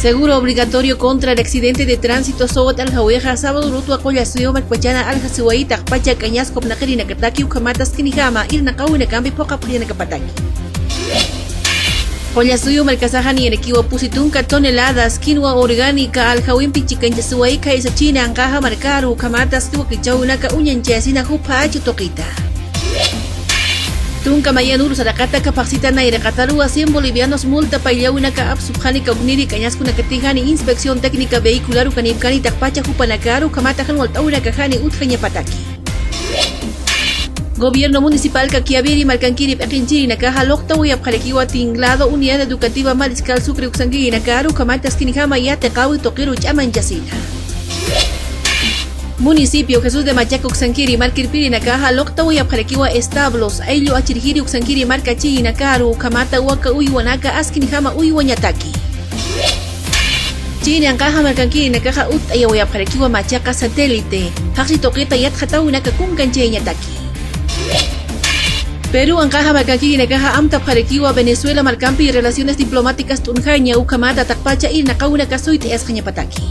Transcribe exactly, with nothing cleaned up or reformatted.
Seguro obligatorio contra el accidente de tránsito sowat aljawixa sábado rutwa Qullasuyu markpachana aljasiwayi taqpacha k'añasku apnaqirinakataki ukhamat askinijama irnaqawinakampi phuqhapxañanakapataki. Qullasuyu markasaxa niyarakiwa pusi tunka toneladas quinoa orgánica aljawimpi chikanchasiwayi khaysa China anqaxa markaru ukhamat aski wakichäwinaka uñanchayasina juphachu tuqita. Tunka mayan uru saraqata kaphaxsita nayraqataruwa cien bolivianos multa payllawinaka apsupxani kawkniri k'añaskunakatixani inspección técnica vehicular ukanipkani taqpacha jupanakaru ukhamata jan walt'awinakaxani utjañapataki. Gobierno municipal Caquiaviri markankiri p'iqinchirinakaxa luqtawayapxarakiwa tinglado unidad educativa Mariscal Sucre uksankirinakaru ukhamata askinijama yatiqawi tuqiru ch'amanchasina. Municipio Jesús de Machaca uksankiri markirpirinakaxa luqtawayapxarakiwa establos ayllu achirjiri uksankiri markachirinakaru ukhamata waka uywanaka askinijama uywañataki. China anqaxa markankirinakaxa utt'ayawayapxarakiwa Machaca satélite, phaxsi tuqita yatxatäwinaka kunkanchayañataki. Perú anqaxa markankirinakaxa amtapxarakiwa Venezuela markampi relaciones diplomáticas t'unjaña ukhamata taqpacha irnaqawinaka suyt'ayasxañapataki.